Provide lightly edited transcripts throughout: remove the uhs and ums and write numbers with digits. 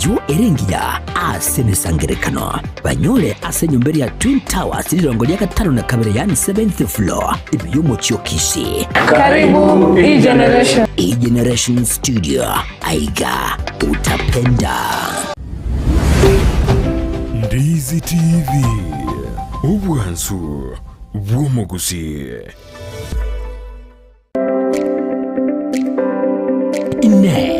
Eyio ere engiya ase emesangererekano. Banyore ase enyomba eria ya Twin Towers rirongo ria gatano na kabere yaani seventh floor ime y'omochie o Kisii. Karibu E-Generation. E-Generation Studio, aiga utapenda. Ndizi TV, obwansu bw'omogusii. Inee!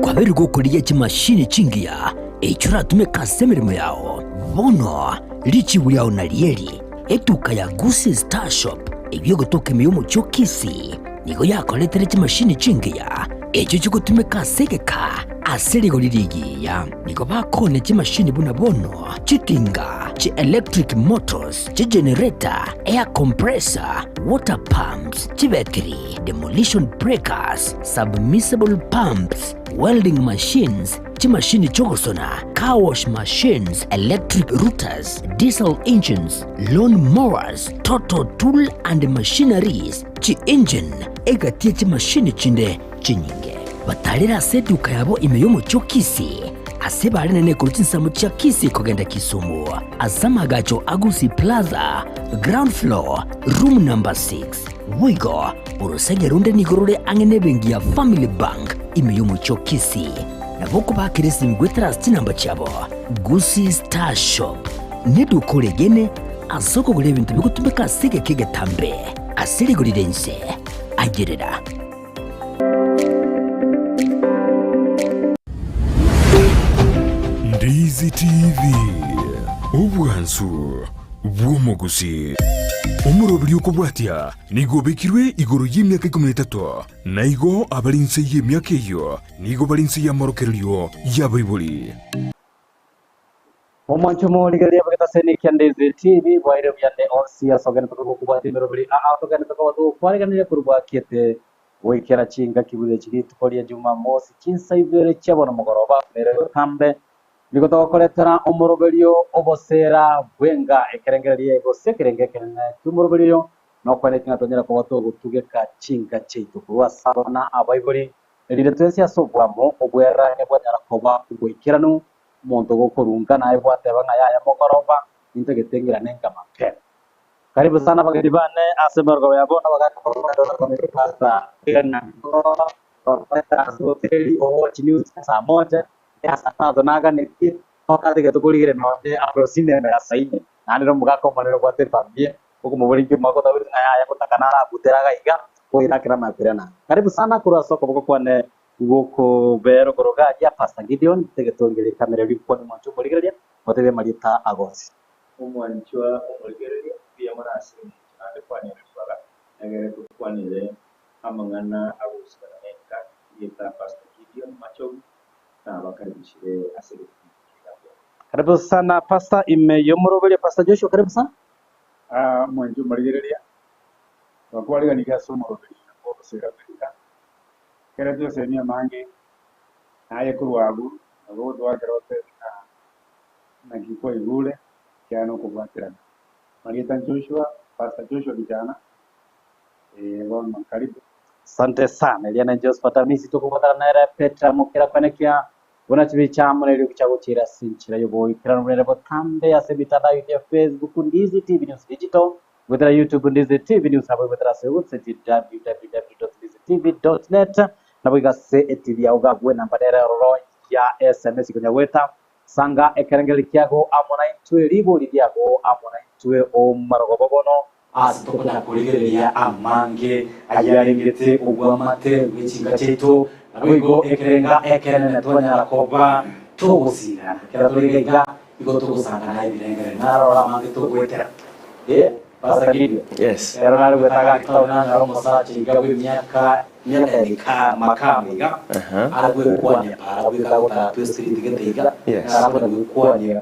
Kwabeire gokorigia chimashini chingiya echio oratumeke ase emeremo yao? Bono richibu riao narieri, Etuka ya Gusii Star Shop eyio egotoka ime y'omochie o Kisii nigo yakoretere chimashini chingiya echio chigotumeka ase egeka ase rigori rigiya. Nigo bakoonia chimashini buna bono chitinga, chi-electric motors, chigenerator, air compressor, water pumps, chibetiri, demolition breakers, submersible pumps, welding machines, chimashini chi'ogosona, car wash machines, electric routers, diesel engines, lawn mowers, total tool and machineries, chi-engine, egati ye chimashini chinde chinyinge. Batarire ase eduka yabo ime y'omochie o Kisii, ase bare nene korwa chinsemo chia Kisii kogenda Kisumu, ase amagacho a Gusii Plaza, ground floor, room number 6. Boigo, orosege ronde nigo rore ang'e nebenki ya Family Bank ime y'omochie o Kisii. Nabo okobakera esimi goetera ase chinamba chiabo. Gusii Star Shop neduka oregene ase okogora ebinto bigotumeka ase egeka egetambe ase rigori ri'ense. Ayerera. Ndizi TV, obwansu bw'omogusii. Omoroberi okobwatia nigo obekirwe igoro y'emiaka ikomi na etato, na igo abare inse y'emiaka eyio nigo bare inse y'amorokererio y'abaibori. Omwancho omorigereria bw'egetaseni kia Ndizi TV bwaire buya nde onsi ase ogenete korwa gokobwatia emeroberi aa togenete koba togokwareganeria korwa bwakiete goikera chingaki buya chi rituko ria Jumamosi chinsa ibere chia bono mogoroba nere botambe nigo togokoretera omoroberio obosera bwenga ekerengererio gose ekerengo ekenene ki'omoroberio oyo nokwaneti ng'a tonyare koba togotugeka chinka chiaito korwa ase abana abaibori erinde twensi ase obwamo obwererania bwanyara koba oboikeranu Omonto gokorunka naye gwateba ng'a yaya mogoroba, nintagete ng'irane nkama pe. Karibu sana abageni bane ase emerogoba ya bono abagaka owatch news ya saa moja ya saa tatu naganetie totagete korigereria nonye Afro cinema ya saa ine naende na omogaka omonene obwate efamilia okomoboria inki omwaka otabwati ng'a yaya gotaka narabutere iga iga koirakera amakweri aya. Karibu sana korwa ase okoboko kwane Gokobera okoroga aria Pastor Gideon, tegetorigereria ekamera eria gokwana omwanchwa omorigereria, motebie amarieta ago onsi. Omwanchwa omorigereria, mbuya mono ase engencho naende kwanyeire ribaga, egere tokwanere amang'ana agosikana nenka, erieta Pastor Gideon Machogu, nabakaribishire ase egepindi eke giabuya. Karibu sana Pastor ime yomoroberio Pastor Joshua karibu sana. Omwanchwa omorigereria, twakwariganirie ase omoroberio bw'ogosira bw'enka. Ekero twesemia amange, naye korwa abwo nabo ogotwakera otebe ng'a naki kwaigure, ekiagera nokobwaterana. Marieta Joshua, Pastor Joshua Gichana, eh, bono karibu. Asante sana eria ne Josephat Amisi tokobwatana nere Petra Mokera kwenekia buna chibicha amo nerio gocha gochiira ase enchera y'oboikeranu buna ere botambe ase emitandao yaito ya Facebook Ndizi TV News Digital Goetera YouTube Ndizi TV News nabo goetera ase website www.ndizitv.net nabo iga ase etv yao gagwe namba nere ororo ya SMS konya goeta sanga ekerengererio kiago amo naintwe ribori riago amo naintwe omarogoba bono Ase tokonya korigereria amange ayarengete obwamate bwe chinka chiaito, naboigo ekerenga ekenene twanyara koba togosirana. Ekero tore iga iga, Igo togosangana ebirengererio naroro amange togoetera. Eh, Pastor Gideon. Yes. Ero nare goeta gaki town nanyora omosacha iga bw'emiaka miaka ya ika makamo iga Aha. are gwekwania para bweka gotara twe street gete iga Yes. arakona gwekwania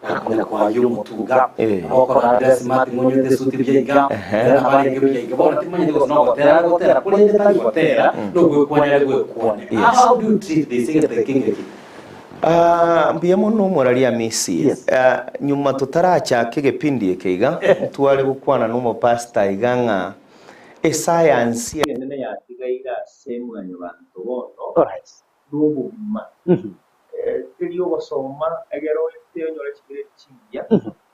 gakonya kwayia omotwe iga Eh. ogokora dress smart monywete esuti buya iga Ehe. tera nabarenge buya iga bono timanyeti gose nogotera are gotera korende tari gotera nogwekwania are gwekwania. Yes. How do you treat this egento eke ngeki? Aah mbuya mono omoraria Amisi. Yes. Ah, nyuma totarachaka egepindi eke iga, ntware gokwana na omopastor iga ng'a esayansi Enene yatigaire ase mwanyabanto bono Alright. nobogima. Mhm. Teri ogosoma egere oete onyore chigrade chingiya,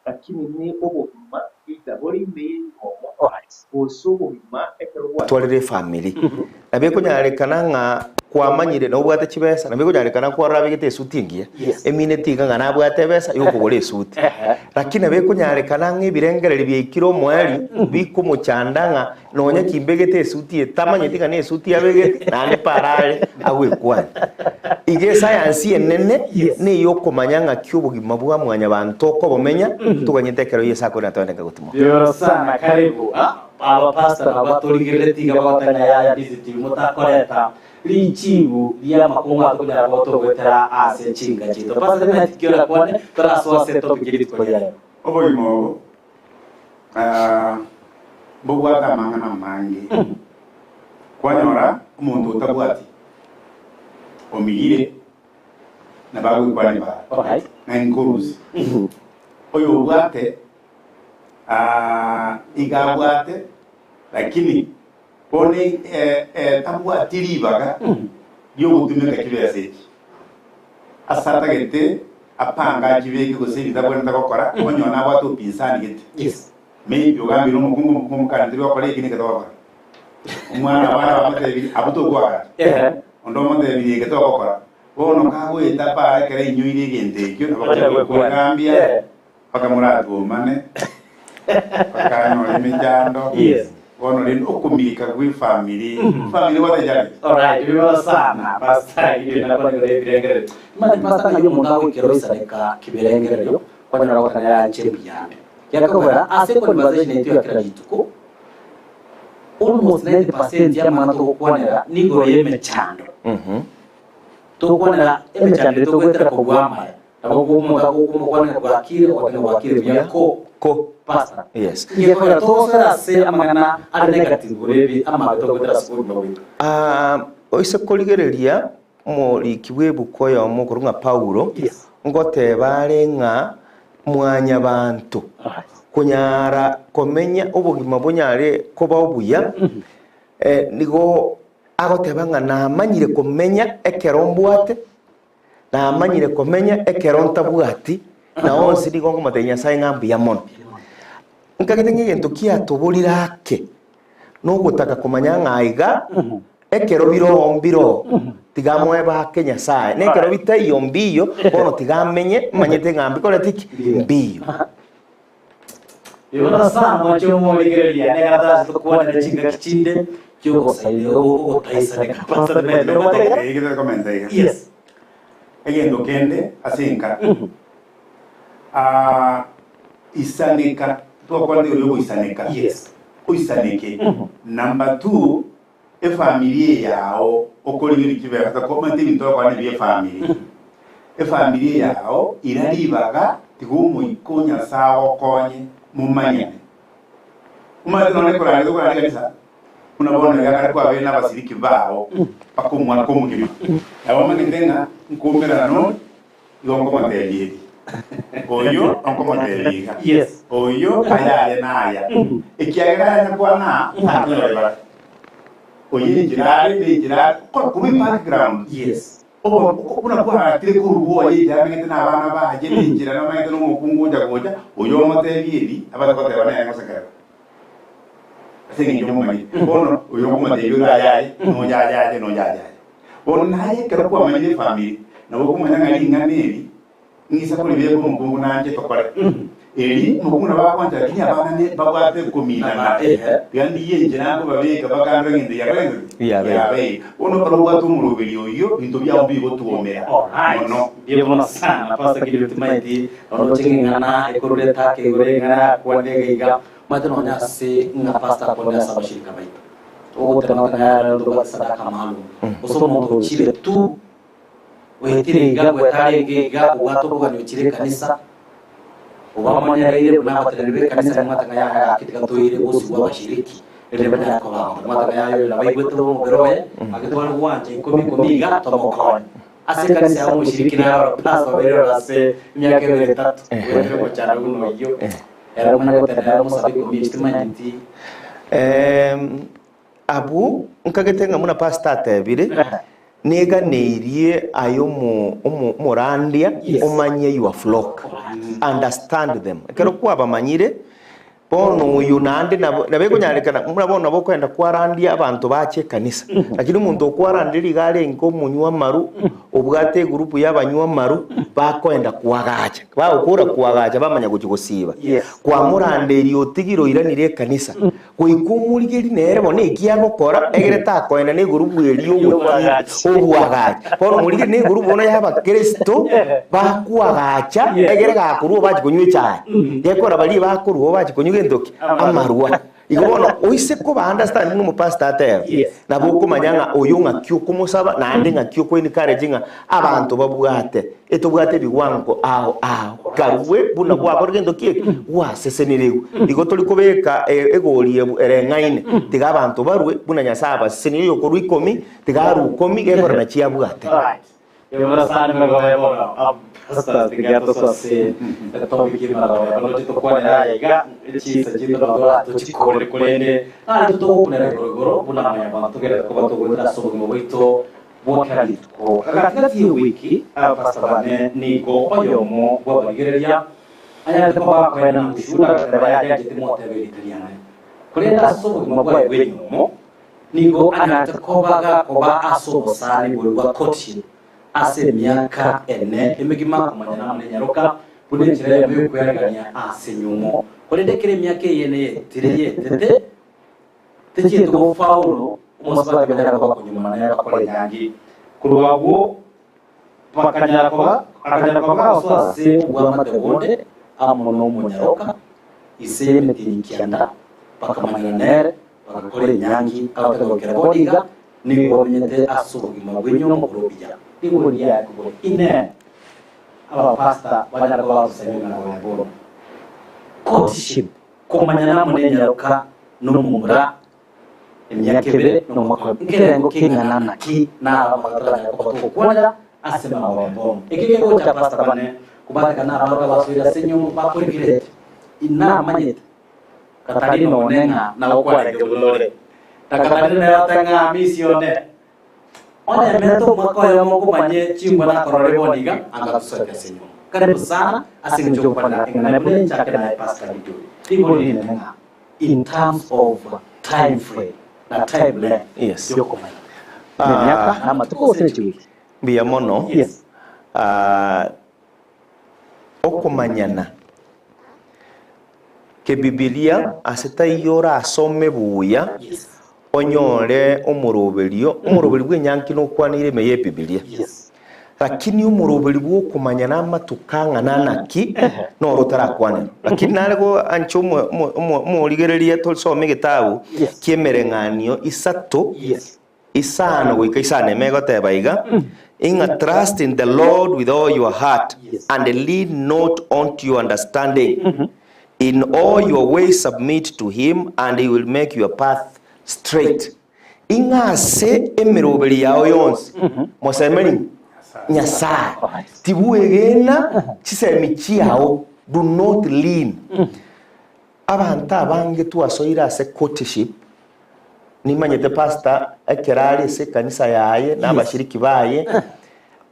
lakini ne obogima either bore ime y'enywomo gose obogima ekero gwa. Twarire efamiri. Nabo ekonyarekana ng'a kwamanyire nobwate chibesa, nabo ekonyarekana kwarora abegete esuti engiya, emineti iga ng'a nabwate ebesa yokogora esuti. Lakini nabo ekonyarekana ng'a ebirengererio biaikire omoerio bikomochanda ng'a nonya ki mbegete esuti eye, tamanyeti ng'a nesuti abegete naende parare agwekwane. Iga esayansi enene neyokomanya ng'aki obogima bwa mwanyabanto okobomenya, toganyete ekero Yeso akorire natogende gotimoka. Bioro sana karibu aba pastor nabo batorigerereti iga bagotanya yaya busy TV motakoreta richibu ria amakungu atokonyara koba togoetera ase chinka chiaito. Pastor tonight ki orakwane torasoa ase etopic ye rituko ria rero. Obogima obo mbobwate amang'ana amange. Kwanyora omonto otabwati omigire nabo agwekwania bara ng'a inkorusia. Oyobwate iga abwate lakini bono tabwati ribaga riogotumeka chibesa echi. Ase atagete apange achibeke gose ebinto abwenerete gokora, onye nabwate upinzani gete. Maybe ogambire nomokungu, omokungu omokani tori gokora eki neke togokora. Omwana abana bamotebirie abwo tokoagacha. Onde omotebirie eke togokora. Bono kagoeta para ekero ainyoire egento ekio nabo agochia gokwegambia mpaka moratwomane, mpaka anyore emechando. Bono rende okomirika gw'efamiri, efamiri ebwate challenge. Alright, biboro sana pastor Gideon nakwanire ebirengererio. Timanyeti pastor ng'ai omonto agoikera oisaneka kibirengererio kwanyora gotanga yanche mbuyande. Gekogera ase econversation yaito ya kera rituko almost 90% y'amang'ana togokwanera nigoro y'emechando. Togokwanera emechando ere togoetera kobua amaya. Nabo omonto agokomokwanera bwakire ogoteba bwakire buya ko Ko. Pastor. Yes. Gekogera togosera ase amang'ana are negative igoro ebi amabe togoetera ase obogima bwaito. Ah, oise korigereria omoriki bw'ebuku oyomo okorokwa ng'a Paulo, Yes. ngoteba are ng'a mwanyabanto konyara komenya obogima bonyare koba obuya, eh, nigo agoteba ng'a namanyire komenya ekero mbwate, Namanyire komenya ekero ntabwati, na onsi nigo nkomotebia Nyasae ng'a mbuya mono. Nkagete ng'a egento kiatoborire ake, nogotaka komanya ng'a aiga, ekero bire oo mbire oo, tiga moebe ake Nyasae, na ekero bitaiyo mbiyo, bono tiga amenye, manyete ng'a mbikoreti ki? Mbiyo. Igo sana mwanche omorigereria, negara tari tokwanera chingaki chinde chi'ogosaina ogotaisaneka. Pastor Ned, nobatega? Eye gete komenta iga. Yes. Egento kende ase enka ah, isaneka twakwanete igoro yogoisaneka Yes. oisaneke number two efamiri eye yao okorigereria chibesa komanyete ebinto ogokora nebia efamiri efamiri eye yao ira ribaga tiga omoika o Nyasae agokonye momanyane omanyete nonye korangeria tokorangeria ekanisa Buna bono iga kare kwabeire nabasiriki bao mpaka omwaka omogima, nabo omanyete ng'a nkoumerana nore, igo nkomotebia eri, oyo nkomotebia iga, oyo aya aye naya, ekiagera aya nyakwana aa takonyora ribaga. Oyo enchera are nenchera are, korwa ebackground, buna kwaratire korwa oye enchera amenyete nabana baye, nenchera namanyete nomokungu ocha gocha, oyo omotebia eri, abase goteba nere ngosekerera. Ase engencho momanyete, bono oyo okomotebia ore ayaye, noyo ayaye, noyo ayaye. Bono naye ekero kwamanyire efamiri, nabo okomanya ng'a ring'ana eri ng'isa koribeka omokungu nanche tokore. Eri omokungu nabo akoncha lakini abana ne babwate kominana. Tiga ndigie enchera nkobabeka bakandore ng'ende yabeire yabeire. Bono ekero obwate omoroberi oyio, binto biao mbigotwomera mono. Mbuya mono sana Pastor Gideon timaeti Oroche ng'ing'ana ekorurete ake igoro eng'ana yakwanire iga iga, omanyete nonya ase ng'a pastor akwanire ase abashirika baito. Ogoteba ng'a ng'a rero ntobwate sadaka maalum. Gose omonto ochire tu, oetire iga goeta arenge iga, obwate obogani ochire ekanisa, obamonyereire buna abateneneri b'ekanisa nimwate ng'a yaya gaki tiga toire bosio bwa abashiriki, erinde banyare koba abanto. Mwate ng'a yaya oyo nabaigwete bobe omobere oye, gaki tware gwancha ikomi ikomi iga, tomokonye. Ase ekanisa ya omoshiriki naroro pastor obeire ore ase emiaka ebere etato oetire omochando buna oyio ere omanye gotenena omosabe ikomi echi timanyeti. Abwo nkagete ng'a buna pastor atebire. Neganeirie aye omo omo omorandia Yes. omanye your flock, understand them. Ekero kwabamanyire, bono oyo naende nabo nabo ekonyarekana buna bono nabo okoenda kwarandia abanto bache ekanisa, lakini omonto okwaranderia iga arenge omonywa amaru, obwate egroup ya abanywa amaru, bakoenda koagacha. Bagokora koagacha bamanya gochia gosiba. Yes. Kwamoranderia otigire oiranire ekanisa. Goika omorigeri nere bono eki agokora, egere takoenda negurubu eria ogotiira obwagachi. Bono omorigeri negurubu bono y'Abakristo bakoagacha, egere gakorwa bachi konywa echae. Gekora baria bakorwa bachi konywa gento ki? Amarwa. Igo bono oise koba understand buna omopastor ateba, nabo okomanya ng'a oyo ng'aki okomosaba naende ng'aki oko encourage ng'a abanto babwate, etobwate ebigwango ao ao. Karue buna gwakora gento ki eke, gwasesenirigwe. Igo tori kobeka egori ereng'aine, tiga abanto barue buna Nyasae abasesenirie, oyokorua ikomi, tiga arue ikomi, gekora nachi abwate. Alright. Yomera sana emegobe bono Pastor tiga tosase etopic y'emegobe bono titokwanera aya iga chinsa chiaito nabo toratochikore korende nari totogokunera igoro igoro buna mwanyabanto togerete koba togoetera ase obogima bwaito bwa kera rituko. Gati-gati y'ewiki, abapastor bane nigo oyomo bw'abarigereria anyarete koba akoenana ushuhuda agateba yaya inche timotebe erieta riane. Korende ase obogima bwaye bw'enyiomo nigo anyarete koba gakoba ase obosani bore bwa courtship ase emiaka ene emegima komanyana amo nenyaroka buna enchera eyemo y'okwearegania ase enyiomo. Korende ekero emiaka eye ene yetire yetete, Techieti gofaulu omosubati banyare koba konyuma nere bakore enyangi. Korwa agwo bakanyara koba akanyara koba kagosoa ase obwamate bonde amo nomonyaroka ise y'emetienyi kianda, bakamanyana nere, bagakora enyangi. Abatari gokera bono iga nigo bamenyete ase obogima bw'enyomba korwa obuya. Nigo riaye kobua Inee! Abapastor banyare koba bagosemia emerango ya bono? Courtship. Komanyana amo nenyaroka nomomura emiaka ebere nomwaka oyomo, nkerengo keng'ana naki naro amang'ana toranyare koba togokwanera ase amagoro bono. Eke kegocha pastor bane kobatekana nabarabwo abasoire ase enyomba bakoregirete, inamanyete katari none ng'a nabo kwarenge buna ore, na katari nere otebe ng'a misi one. Onye merete omwaka oyomo nkomanye chimbwa nakorore bono iga, anga tosoete ase enyomba. Karibu sana ase engencho y'ogokwanera eng'ana buna enchake naye Pastor Gideon. Rigoro rinene ng'a in terms of time frame na time length Yes. yokomanya nemiaka na amatuko gose ne chiwiki. Mbuya mono. Yes. Ah, okomanyana kebibilia ase taiyo orasome buya Yes. Onyore omoroberio, omoroberio bw'enyangi nokwaneire ime y'Ebibilia. Yes. Lakini omoroberio bw'okomanya namatuko ang'ana naki noro otarakwanerwa. Lakini nare go anche omo- omo- omo- omorigereria tosome egetabu Yes. ki'emereng'anio isato Yes. isano goika isano ime egoteba iga, ing'a trust in the Lord with all your heart Yes. and lean not unto your understanding. In all your ways submit to him and he will make your path straight. Ing'a ase emeroberi yao yonsi mosemeri Nyasae. Tibwegena chisemi chiao, do not lean. Abanto abange twasoire ase courtship, nimanyete pastor ekero are ase ekanisa yaye na abashiriki baye,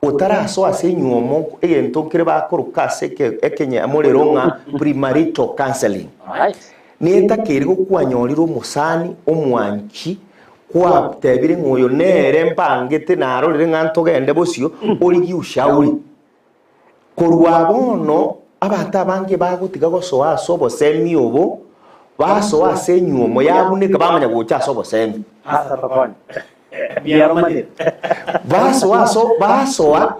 Otarasoa ase enyuomo, egento nkere bakoroka ase ekenyamorero ng'a premarital counseling. Netakeire gokwanyorire omosani, omwanchi, kwatebire ng'a oyo nere mpangete narorire ng'a ntogende bosio, origie ushauri. Korwa bono abanto abange bagotiga gosoa ase obosemi obo, basoa ase enyuomo yabuneka bamanya gocha ase obosemi. Basoa aso basoa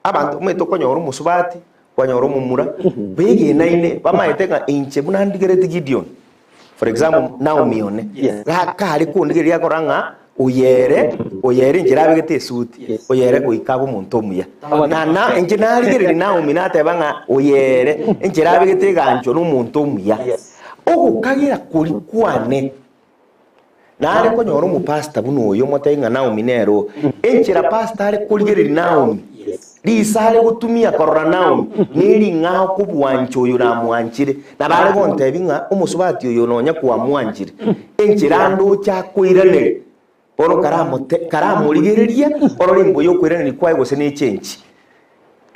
abanto omanyete okonyora omosubati, kwanyora omomura, begenaine bamaete ng'a inche buna ndigereti Gideon, for example Naomi one, gaka are kondigereria akora ng'a oyo ere, oyo ere inche nabegete esuti, oyo ere goika abe omonto omuya. Na na inche narigereria Naomi nateba ng'a oyo ere inche nabegete eganchwa na omonto omuya. Ogokagera koria kwane. Nare konyora omopastor buna oyo omotebi ng'a Naomi nere oo. Enchera pastor are korigereria Naomi, riso are gotumia korora Naomi, nering'ao kobwancha oyo namwanchire. Nabo are gontebi ng'a omosubati oyo nonya kwamwanchire, enchera ande oche akoiraneria. Bono karamote karamorigereria orore imbuya okoiraneria kwaye gose ne echenchi.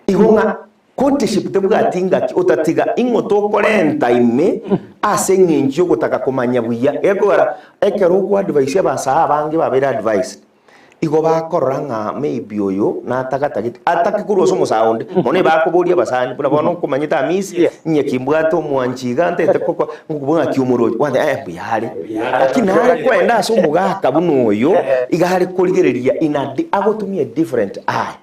Igo ng'a courtship tebwati ngaki otatiga ing'o tokorenta ime ase eng'encho yogotaka komanya buya. Gekogera ekero oko advise abasae abange babeire advised, igo bakorora ng'a maybe oyo natagatagete atake korwa ase omosae onde. Mono ebakoboria abasani buna bono nkomanyete Hamisi, inye kimbwate omwanchi iga ntagete koko ngokobua ng'aki omoroche, gwateba eh mbuya are. Lakini nare kwenda ase omogaka buna oyo, iga are korigereria in a di agotumia a different eye.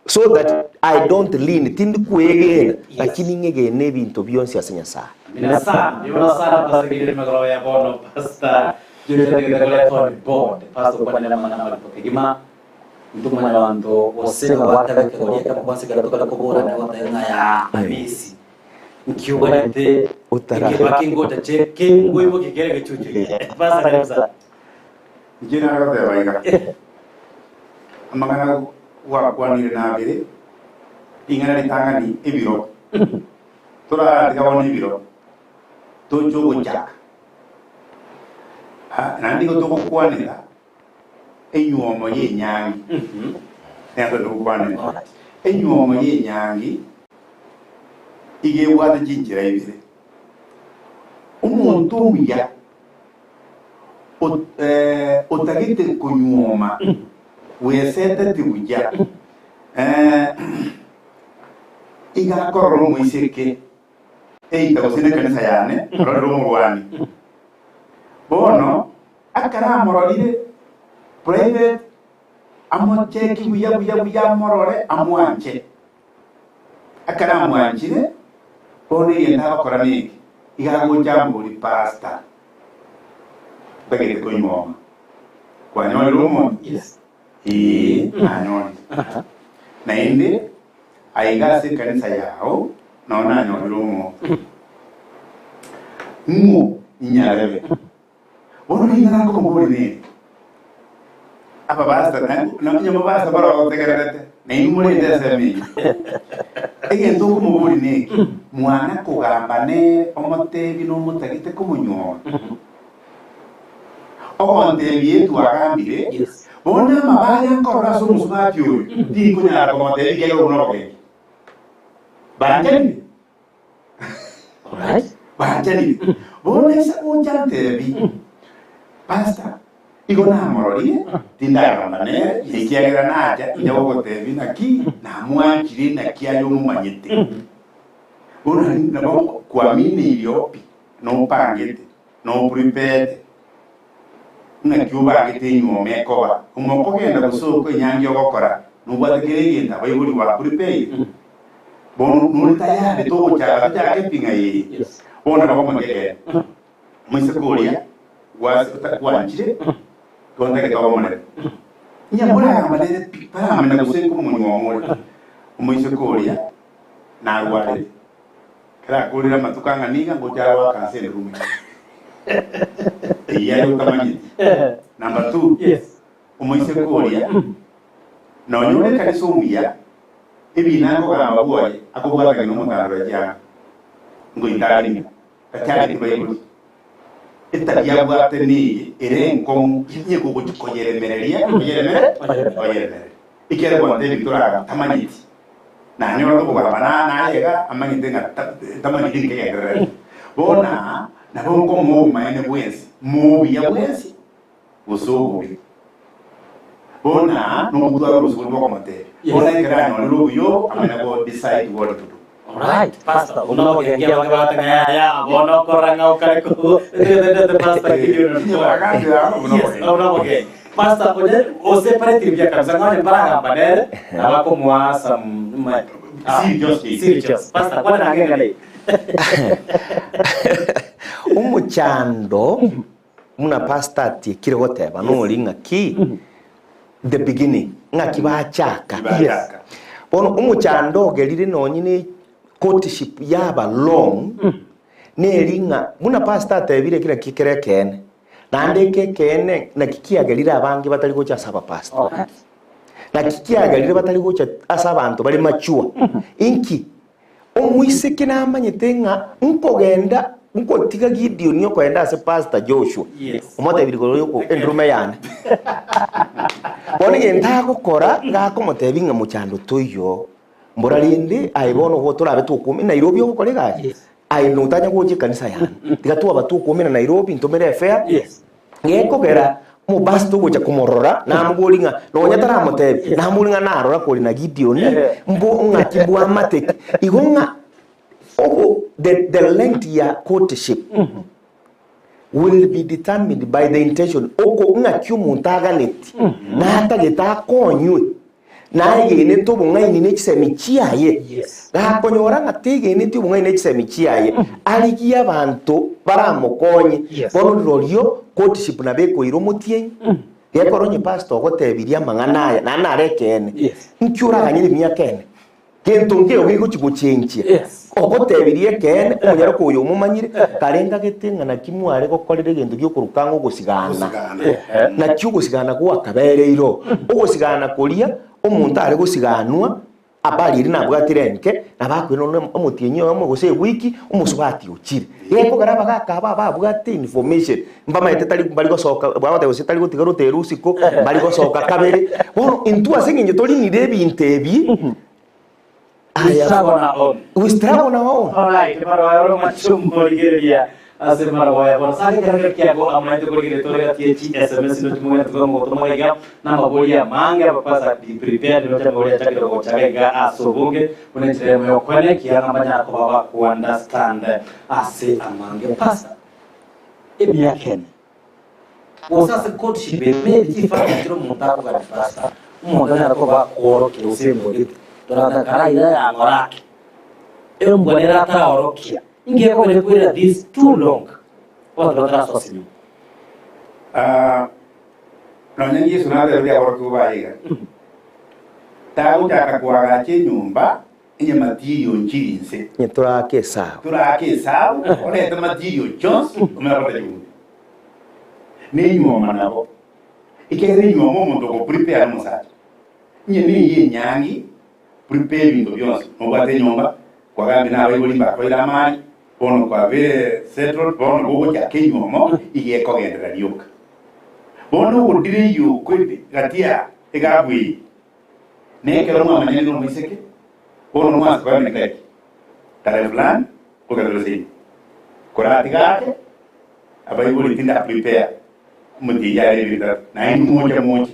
So that I don't lean, tindi kwegena, lakini ng'egene ebinto bionsi ase Nyasae. Amina sana. Mbuya sana Pastor Gideon Magoroba ya bono Pastor Julius Agende koretwa on board. Pastor okwanera amang'ana amarito kegima. Intwe mwanyabanto gose babwate ekegori ekemo kwansa ekero tokare kobora nigo goteba ng'a yaa Hamisi nki obwenerete Otara. ekeba kengocha kengoibokia kere egechuchu eke. Pastor karibu sana. Inche nagoteba iga, amang'ana gwakwanire nabere, ring'ana ritang'ani ebiro, toraratiga bono ebiro, toche ogochaka. Ah, naende igo togokwanera enywomo y'enyangi, nero togokwanera. Enywomo y'enyangi iga ebwate chinchera ibere, omonto omuya otagete konyuoma bweseteti buya, iga akorora omoiseke eita gose nekanisa yane arorere omorwani. Bono ekero amororire private amocheki buya buya buya amorore amwanche. Ekero amwanchire, bono egento agokora neke, iga agocha amborie, Pastor, ntagete konyuoma. Kwanyorire omonto? Yes. Ee, nanyorire. Naende aiga ase ekanisa yao nao nanyorire omonto. Ng'o inyarebe? Bono ring'ana nkomoboria neri, Abapastor, na onye mobasa barogotegererete, na inwe morente ensemo eyio. Egento nkomoboria neki, mwana kogamba nere omotebi nomotagete komonyuoma? Ogontebia etwagambire, bono amabe aya nkorora ase omosubati oyo, tinkonyara komotebia ekiagera obwo nobogenki. Banchanire? Alright. Banchanire. Bono ase gocha ntebi, Pastor, igo namororire, tindagamba nere, ekiagera nacha inche gogotebi naki namwanchire naki aye omomanyete. Bono nabo kwamineirie pi, nopangete, noprepete, ng'aki obangete enyuoma ekoba. Omokogenda gose oko enyangi ogokora, nobwate kera egento abaibori baprepaire. Bono nore tayari togochaka tochake pi ng'a ee. Bono nabo omote ekeene. Omoiseke oria gwanchire tontagete obe omonene. Inye moragamba nere pi taramanya gose nkomonyuoma ore. Omoiseke oria narwarete. Ekero akorire amatuko ang'a niga ngocha aroaka ase endurume. Eyio aye otamanyeti. Number two, omoiseke oria nonya ore ekanisa omuya, ebina akogamba bwoye akobwatania nomotandora chianga, ngoita are ime, tachareti baibori. Etabia abwate neye ere enkong'u, inye gogochia koyeremereria, oyeremere, oyeremerere. Ekiagera gwantebi toragamba tamanyeti. Nanyora tokogamba naye iga amanyete ng'a tamanyeti nkegendererete. Bono aa nabo nkomoa obomaene bwensi, mobuya bwensi gose obobe. Bono aa nomotware orosiko rw'okomotebia. Bono ekero anyorire obuya obo, amanye go decide what to do. Alright, pastor, buna obogenki abange bagoteba ng'a yaya, bono okorora ng'a okare ko ndete pastor Gideon Inye bagambire aba buna Yes, obogenki. buna obogenki. Pastor onye oseparate buya kabisa ng'a onye mbaragamba nere nabo akomoa some ma- ah, Serious case. serious. Pastor, kwana nange eng'ana eye. Omochando Buna pastor atiekire goteba nori ng'aki the beginning ng'aki bachaka. Yes. Bono omochando ogerire nonye ne courtship yaba long neri ng'a buna pastor atebire eki naki kere ekeene naende eke ekeene naki kiagerire abange batari gocha ase abapastor. Naki kiagerire batari gocha ase abanto bare mature. Inki? Omoiseke namanyete ng'a nkogenda. Nkotiga Gideoni okoenda ase Pastor Joshua, omotebirie igoro y'oko endurume yane. Bono egento agokora, iga akomotebia ng'a mochando toiyo, mbora rende aye bono igo torabe tokoume Nairobi ogokora egasi, aye notanya gocha ekanisa yane, tiga twaba tokoumera Nairobi ntomere efare, gekogera omopastor ogocha komorora namoborie ng'a nonya taramotebia, namoborie ng'a narora kore na Gideoni, mbo ng'aki mbwamate ki? Igo ng'a Obo the the length ya courtship will be determined by the intention oko ng'aki omonto aganeti natagete akonywe naegenete obong'aini ne chisemi chiaye Yes. gakonyora ng'a tegeneti obong'aini ne chisemi chiaye arigie abanto baramokonye Yes. bono rirorio courtship nabo ekoira omotienyi gekora onye pastor ogotebirie amang'ana aya naende nare ekeene Yes. nki oraganyere emiaka ene Gento nkeigo gegochia gochenchia. Ogotebirie ekeene, omonyaroka oyo omomanyire, kare ngagete ng'a naki mware gokorera egento gi'okoruka ang'e ogosigana. Naki ogosigana gwakabereire oo. Ogosigana koria, omonto are gosiganwa, habari eria nabwatire enke, nabo akoirana onde omotienyi oyomo gose ewiki, omosubati ochire. Gekogera abagaka aba babwate information, mbamaete tari mbari gosoka bagoteba gose tari gotiga roteru isiko, mbari gosoka kabere. Bono intwe ase eng'encho torinire ebinto ebi, We aya struggle on our own. we struggle on our own. Alright, marogoya ore omwanche omorigereria ase marogoya bono sare ekerogo kiago amaete korigereria tore gati ye chi SMS ino chimogende tuga mogotoma iga na amabori amange abapasa be prepared noche amabori achakire gochaga iga ase obonge buna enchera eyemo yokwane ekiagera mbanyara koba baku understand ase amange pastor Emiaka ene, gose ase courtship ere maybe chifamiri chire omonto akogania pastor, omonto anyare koba akoorokia gose embwa gete, toratake karaira yang'ora ake, embwa nere ataraorokia, inki gekogera ekoira this too long abanto batarasoa ase enyomba? Ah, nonya Yeso natebetie aborokigwa baye iga, Tagochaka koagacha enyomba Onye matirio nchiri inse. Onye toraake esabu. Toraake esabu, orete matirio chionsi, omanye gokora chibunda. Nenyuoma nabo, ekiagera enyuoma omonto ogoprepare nomosacha. Onye neye enyangi, prepare ebinto bionsi, nobwate enyomba, kwagambire na abaibori mbakoire amari, bono kwabire settled, bono gogochaka enyuomo, iga ekogenderera rioka. Bono ogodira eyio oko gati ya egabu eye, Na ekero mwamanyanire nomoiseke, bono mwansa koyamanya ngaki, tarehe fulani, ogenderere seino. Koratiga ake, abaibori tinda prepare omotienyi are ebere etato, naende moche moche,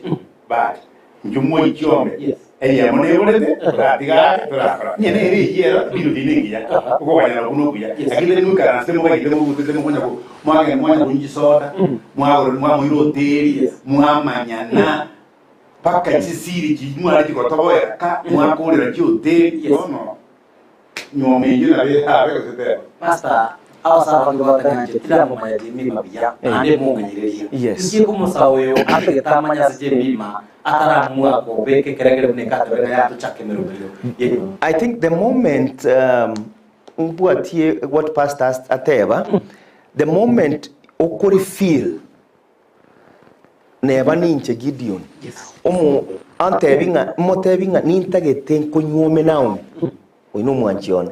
but inchuo moichiombe, eyemo neborete, koratiga ake torakora. Onye nere eyio ero, bino tindi engiya, okoganyana okwo nokuya, lakini tari moikaranse mobagete mogutete mokonya ko mwagenda mwanya konywa chisoda, mwagora mwamoira hoteli, mwamanyana. Mpaka chisiri chiria mware chigotoboera ka mwakorera chihoteli bono nyuoma eyio nabo erabe gose teba. Pastor, abasani bange batanyancheti tiramomanya Jemima buya, naende mong'ainereria. Yes. Inki omosae oyo atagete amanye ase Jemima ataramua kobeka ekerengerio buna ekatebe ng'a yatochaka emeroberio y'enyomba? I think the moment um, mbwatie what pastor ateba, the moment okori feel Neba ninche Gideoni, omo antebi ng'a motebi ng'a nintagete nkonyuome Naomi, oyo nomwanchi one.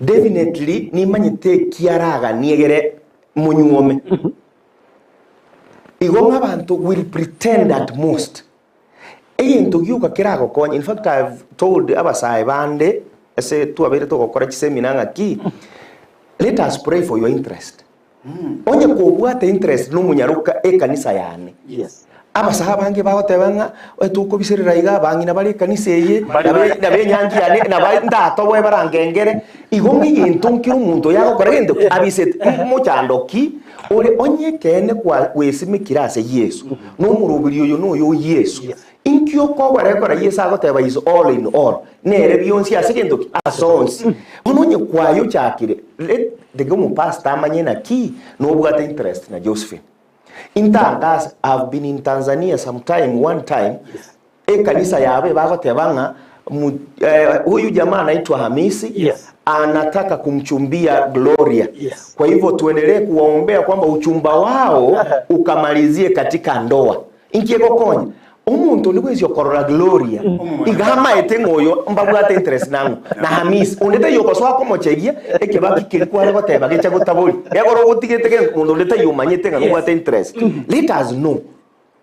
Definitely nimanyete eki araganie egere monyuome. Igo ng'a abanto will pretend at most. Egento gioka keragokonye, in fact I've told abasae bande ase twabeire togokora chiseminar ng'aki, let us pray for your interest. Onye kobwate interest nomonyaroka ekanisa yane. Yes. Abasae abange bagoteba ng'a "Oye tokobiserera iga abang'ina bare ekanisa eye, nabe nabe enyangi yane naba ndatoboe barangengere. Igo ng'egento nkere omonto oyo agokora gento ki? Abisete. Mochando ki ore onye ekeene kwa gwesimekire ase Yeso, na omoroberi oyo noyo o Yeso. Inki okobora ekero Yeso agoteba is all in all, nere bionsi ase gento ki? Ase onsi. Bono onye kwayochakire, let tiga omopastor amanye naki nobwate interest na Josephine. Intangase, I've been in Tanzania sometime, one time, ekanisa yabo ebagoteba ng'a mu- eh, huyu jamaa anaitwa Hamisi Yes. anataka kumchumbia Gloria. Yes. Kwa hivyo tuendelee kuwaombea kwamba uchumba wao ukamalizie katika ndoa. Inki egokonya? Omonto onde bwensi okorora Gloria iga amaete ng'a oyo mbabwate interest nang'o na Hamisi onde taiyo ogosoa komochegia ekebaki keria kware goteba gecha gotabori egoro ogotigete gento monto onde taiyo omanyete ng'a nobwate interest let us know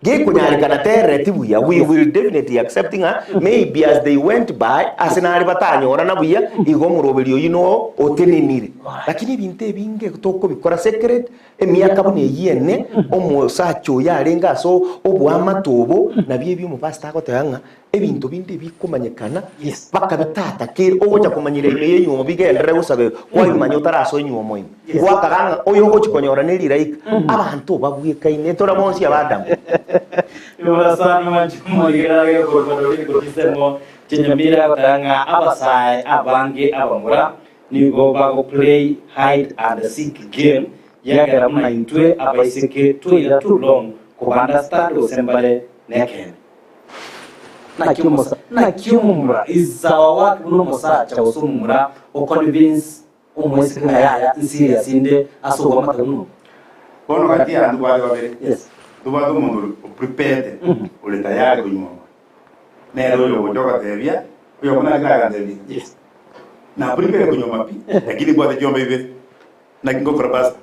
gekonyarekana terereti buya we will definitely accept ng'a maybe as they went by ase nare batanyorana buya igo omoroberi oyio no otenenire lakini ebinto ebinge tokobikora secret Emiaka buna eyio ene, omosacha oyo arenge ase oboamate obo, nabio ebi omopastor agoteba ng'a ebinto binde bikomanyekana bakabitata kere ogocha komanyera ime y'enywomo bigenderere gosaberwa kwabimanya otarasoa enywomo ime. Gwakaga ng'a oyo ogochi konyora ne riraika abanto obabwekaine tore bonsi abadamu. Nigo mwanche omorigerage korwa Doreen korwa chinsemo chi'Nyamira agoteba ng'a abasae abange abamura Nigo bago play hide and seek game yagera buna intwe abaiseke tweira too long koba understand gose mbare nekeene. Naki omosa naki omomura is our work buna omosacha gose omomura o convince omoiseke ng'a yaya nserious inde ase obwamate buna obo. Bono gati ya ntobwate babere, Yes. ntobwate omonto ore oprepared, ore tayari konyuomwa, nere oyo ogocha ogatebia, oyomo naki nagantebia, Yes. Na prepare konyuoma pi, lakini mbwate chiombe ibere, naki ngokora pastor?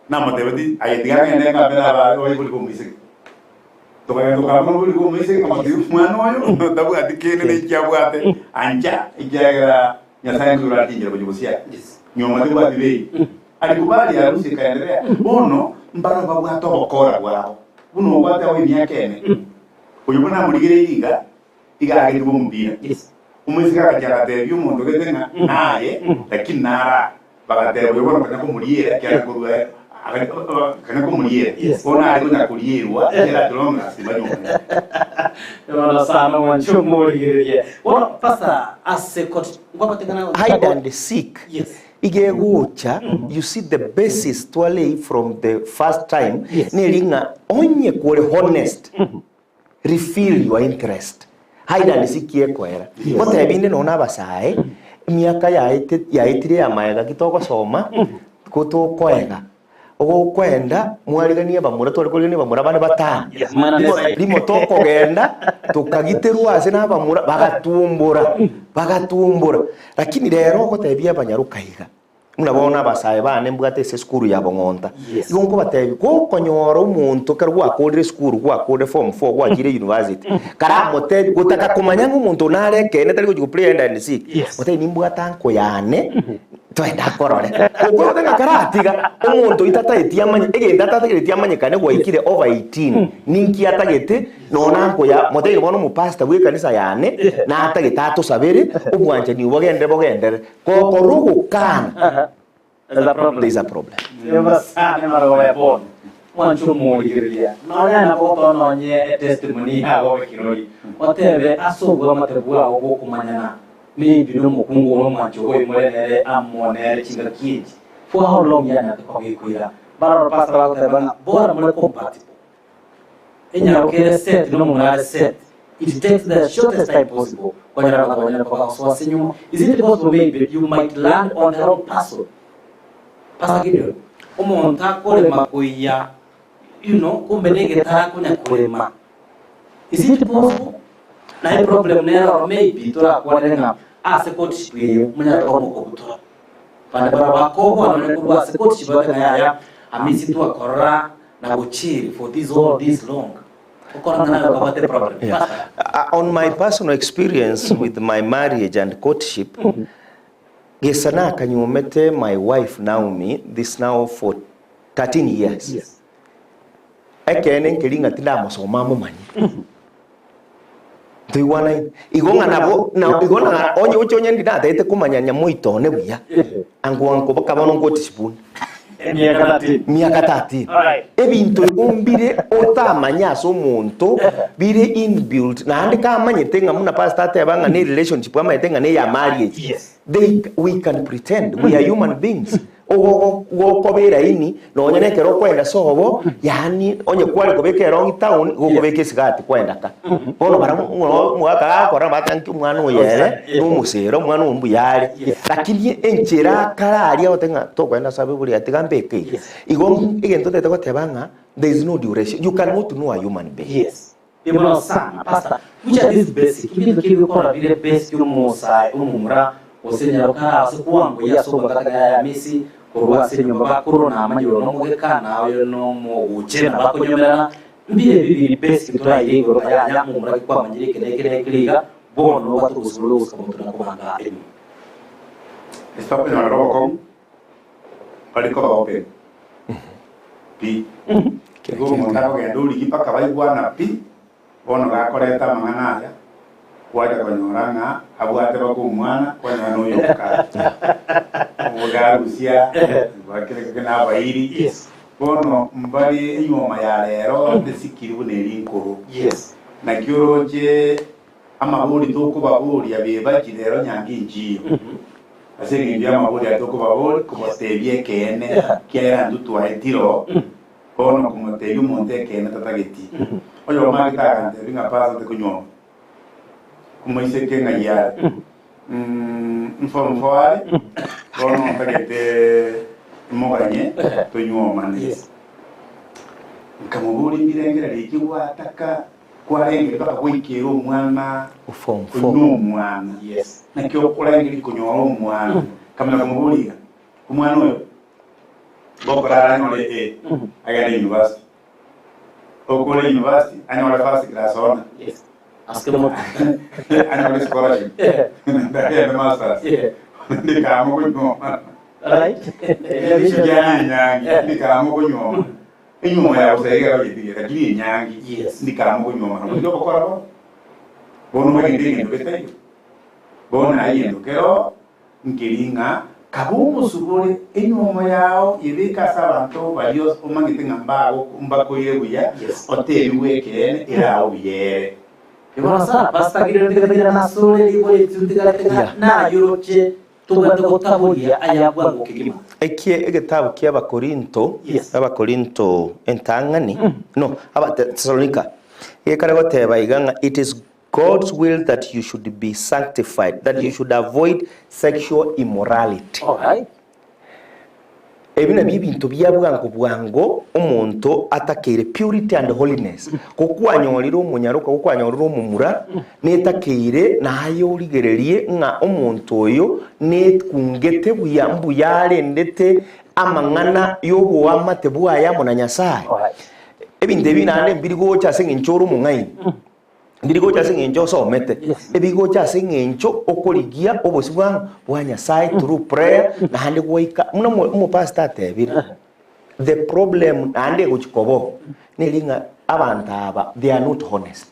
Namotebetie, aye tiga ng'ende ngambe na aba abaibori b'omoiseke. Tokagenda tokamba abaibori b'omoiseke, nkamotebia omwana oyo tabwati kende na eki abwate, ancha ekiagera Nyasaye nkoigoro atinchera gochia gosiara. Nyuoma tebwati bei. Alikubali harusi ekaendelea, bono mbaro babwate obokora bwabo, buna obwate abo emiaka ene. Oyo buna namorigereirie iga, iga agetigwe omopira. Omoiseke agachia agatebia omonto gete ng'a naye, lakini nara. Bagateba, Oyo bono konya komoriera, ekiagera korwa konya komoriera, bono are konya korierwa, ekiagera as long as tibanyomire. Bono sana mwanche omorigererie. Bono pastor ase court nkwabatekana Hide and seek Yes. iga egocha you see the basis twalei from the first time Yes. neri ng'a onye kore honest Refill your interest. Hide and seek ekoera. Ngotebi inde nonya abasae, emiaka yaete yaetire ya maega ki togosoma, ko tokoega. Ogokoenda mwariganie abamura tware korigania abamura bande batano. Rimo rimo tokogenda tokagiterwa ase na abamura bagatumbora bagatumbora. Lakini rero ogotebia abanyaroka iga. Buna bono abasae baane mbwate ase esukuru ya bong'onta. Igo nkobatebia, gokonyora omonto ekero gwakorire esukuru, gwakorire form four, gwachire university, karamotebie, gotaka komanya ng'a omonto one are ekeene tari gochia go play hide and seek, motebie nimbwate uncle yane, twende akorore. Okoigwa ng'a karatiga, omonto oyio tataeti amanye, egento atatagereti amanyekane gwaikire over 18, ninki atagete, Nonya nkoya motebie bono omopastor bw'ekanisa yane, natagete atosabere, obwanchani obo bogenderere bogenderere. Gokorwa ogokana, There's a problem. there is a problem. Sana marogo ya bono mwanche omorigereria nonya nabo gotoa nonye etestimony yago ekirori otebe ase obwamate bwao bokomanyana maybe nomokungu omo omwanchi ogo oimore nere amo nere chingaki echi for how long yanyarete kogekoira baroro pastor bagoteba ng'a bora more compatible Enyaroka ere set nomong'ina are set it takes the shortest time possible konyora abanto banyare koba gosoa ase nyuma is it possible maybe you might land on the wrong person Pastor Gideon omonto akorema koiya you know kumbe negetara akonya korema is it possible naye problem nere oro maybe torakwanere ng'a ase courtship eye monyare koba mokobutora bande barabwo bakobua nonye korwa ase courtship babe ng'a yaya amisi twakorora Na gochill for this all this long okora ng'a naye okabwate problem. Yeah. Pastor. On my personal experience with my marriage and courtship, gesa nakanyuomete my wife Naomi this now for 13 years. Yes. Ekeene nkeri ng'a tindamosoma amomanye. Ntoigwanaine. Igo ng'a nabo na igo na onye oche onye ndinatagete komanya nyamoito one buya, ango ango baka bono ngotisipuni. Emiaka 13. Miaka 13. Alright. Ebinto igo mbire otamanye ase omonto bire inbuilt naende kamanyete ng'a buna pastor ateba ng'a ne relationship amanyete ng'a neya marriage. Yes. They, we can pretend we are human beings. Ogogo gokoba eraini nonya na ekero okoenda sobo yaani onye kware kobeka erongi town igo okobeka esigati kwenda ka. Bono barabwo ng'o omogaka gakora bateba nki omwana oyo ere na omosere omwana oyo mbuya are. Lakini enchera akare aria agote ng'a tokoenda ase abaibori aya tiga mbeke iga. Igo egento ntagete goteba ng'a there is no duration, you cannot know a human being. Yes. Mbuya sana pastor which are these basic ebinto ki bikora bire basic omosae omomura gose nyaroka ase kwango ase obwakata gaya ya misi korwa ase enyomba bakoro namanya oyo nomogeka na oyo nomoguche na bakonyomerana mbire ebi biri basic toraire igoro yaya omomura ki kwamanyire eke na eke na eke iga bono obwate obosibore ogosika omonto na kobanga enyomba. Ase okonyorera obokong'u Mbari koba open pi. Igo omonto akogenda origie mpaka baigwana pi, bono gakoreta amang'ana aya, gwacha konyora ng'a abwate baka omwana, kwanyora noyo omokaye. Ogarusia, bakere na abairi. Bono mbari enyuoma ya rero tesikiri buna eri nkoro. Naki oroche Amabori tokobaboria bebachi rero nyange inchiyo. Ase engencho y'amabori aya tokobaboria kobatebia ekeene, ekiagera intwe twaetire oo, bono komotebia omonto ekeene tatageti. Oyomo agete agantebia ng'a pastor tikonyuoma omoiseke ng'ai are? Mform four are, bono ntagete moganye tonyuomane. Nkamoboria mbirengererio eki gwataka Kwarenge mpaka goikera omwana oyio nomwana. Naki okorengereria konyora omwana? Nkamanya komoboria iga, Omwana oyo ngokorara anyore A, agende university. Okore university anyore first class honour. Anyore scholarship. Naende agende masters. Ndikama konyuomana. Ekiagera enyangi, ndikama konyuomana. Enyuomo ya bosa iga erogetie lakini enyangi ndikama okonyuomana goika obokora bono. Bono omanyete egento getaiyo. Bono aye egento kero nkeri ng'a kabe omosubore enyuomo yao yebeke ase abanto baria omanyete ng'a mbago mbakoire buya otebigwe ekeene erao buya ere. Bono sana pastor Gideon tiga nasore ribori tiga nayoroche Tobwate gotaboria aya bwango kegima. Eki egetabu kia Abakorinto, Abakorinto entang'ani, no, Abatesalonika, gekare goteba iga ng'a it is God's will that you should be sanctified, that you should avoid sexual immorality. Alright. Ebi nabio ebinto bia bwango bwango omonto atakeire, purity and holiness. Gokwanyorire omonyaroka, gokwanyorire omomura, netakeire naye origererie ng'a omonto oyo nekungete buya, mbuya arendete amang'ana y'oboamate bwaye amo na Nyasae. Ebinto ebi naende mbiri gocha ase eng'encho ore omong'aini. Mbiri gocha ase eng'encho osomete, ebigocha ase eng'encho okorigia obosio bwa bwa Nyasaye through prayer, naende goika buna omo omopastor atebire, the problem naende egochi koba oo, neri ng'a abanto aba they are not honest.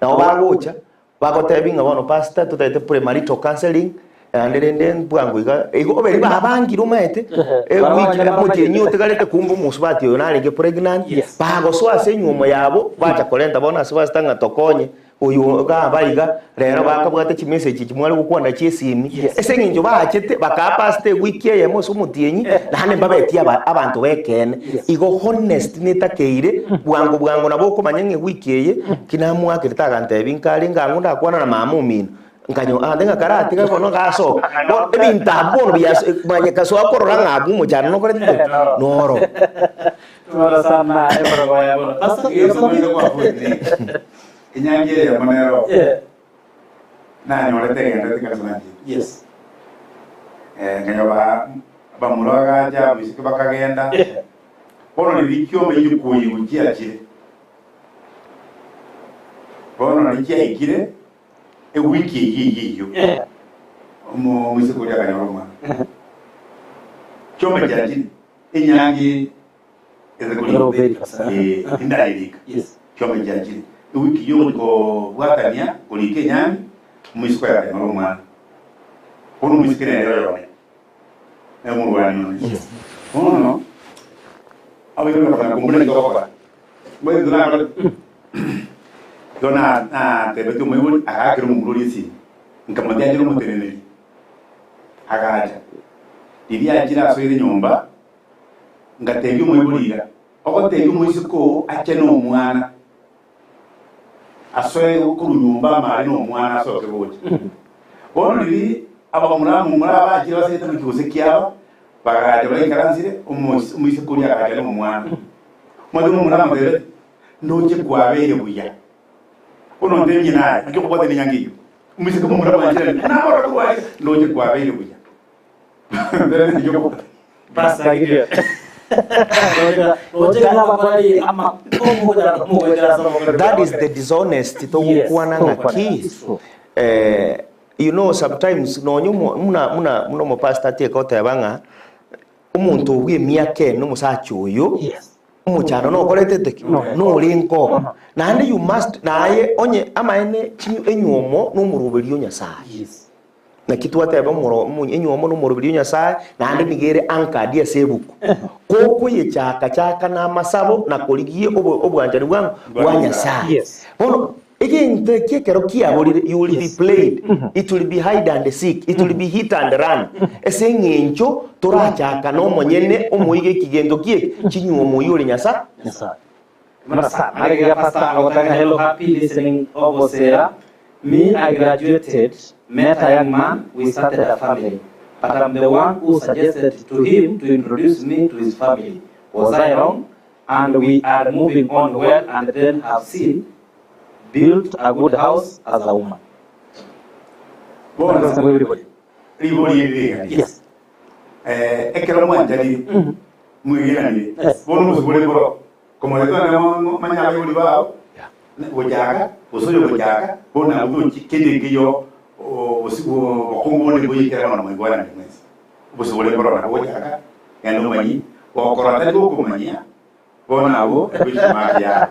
Nabo bagocha, bagotebi ng'a bono pastor totagete premarital counselling, naende rende bwango iga, igo oberi babangire omanyete, ewiki omotienyi otigarete kumbe omosubati oyo narenge pregnant, bagosoa ase enywomo yabo, bacha korenta bono ase pastor ng'a tokonye, oyo iga aba iga, rero bakabwata chimessage echi mware gokwana chia esimi, ase eng'encho bachete bakaa pastor ewiki eyemo ase omotienyi, naende mbabetie aba abanto ba ekeene. Igo honest netakeire, bwango bwango nabo okomanya ng'a ewiki eye, ki namoakerete agantebia nkarenge ang'o ndakwana na mama omino. Nkanyo ande ng'a karatiga bono gasoka. Bono ebinto abwo bono biaso manye kasoa korora ng'a abwo omochando nokorete ki? Noro. Bora sana emorogo ya bono. Pastor, Egento omanyete kwafoetire enyangi eyemo nero nanyorete egenderete kanisa nanchete. Yes. Eh, nkanyoba bamura bagacha abaiseke bakagenda bono riria kioma eyio koigwa chiachire bono nari chiaikire Ewiki eyio eyio eyio, omoiseke oria akanyora omwana. Chiombe chiachire, enyangi ere korikwa, eh, endayerika. Chiombe chiachire. Ewiki eyio ogochia kobwatania korika enyangi, omoiseke oyo akanyora omwana. Bono omoiseke nere oyone, nere omorwani one. Bono, abaibori bakamanya kombuna ninki togokora. Omanyete intwe nakorete? Igo natebetie omoibori agaakera omomura oria esimi, nkamotebi ache nomoteneneri, agacha. Riria achire asoire nyomba, ngatebia omoibori iga, ogotebia omoiseke oo ache nomwana, asoe korwa nyomba amare nomwana asoke gocha. Bono riria abamura momura abachire basete naki gose kiaba, bagacha baikaransire, omoiseke oria agacha nomwana. Omanyete omomura amotebetie, Ndoche kwabeire buya. Bono ontebie naye, naki okobwatania enyangi eyio? Omoiseke momura bwancherani, buna amorore korwa aria, ndoche kwabeire buya. Pastor Gideon. That is the dishonesty togokwana ng'aki eh, you know sometimes nonye omo- muna muna muna omopastor atieke goteba ng'a omonto obwo emiaka ene omosacha oyo omochando nokoretete ki? Norenge oo. Naende you must naye onye amaene chinyu enywomo na omoroberi o Nyasaye. Naki twateba omoro omo enywomo na omoroberi o Nyasaye naende nigo ere anchored ase ebuku. Kokoyechaka chaka na amasabo na korigia obo obwanchani bwang'o? Bwa Nyasaye. Bono egento eki ekero kiaborire you will be played, it will be hide and seek, it will be hit and run ase eng'encho torachaka na omonyene omoiga ekigento kieki chinywomo oyio ore Nyasaye. Mara sana. Arege pastor agotanga hello happy listening obosera me I graduated met a young man we started a family but I'm the one who suggested to him to introduce me to his family was I wrong and we are moving on well and then have seen built a good house as a woman. Bono ribori eri riga Yes. eh, ekero mwanchanire mwegenanire bono omosibore boro komoreta na manya abaibori bao gochaka gose oyo gochaka bono nabwo tochi kende nkeiyo bokongu bonde boikere bono moigwanane mwensi obosibore boro nabwo gochaka genda omanyi gokora tari gokomanyia bono abwo ekwishima yao.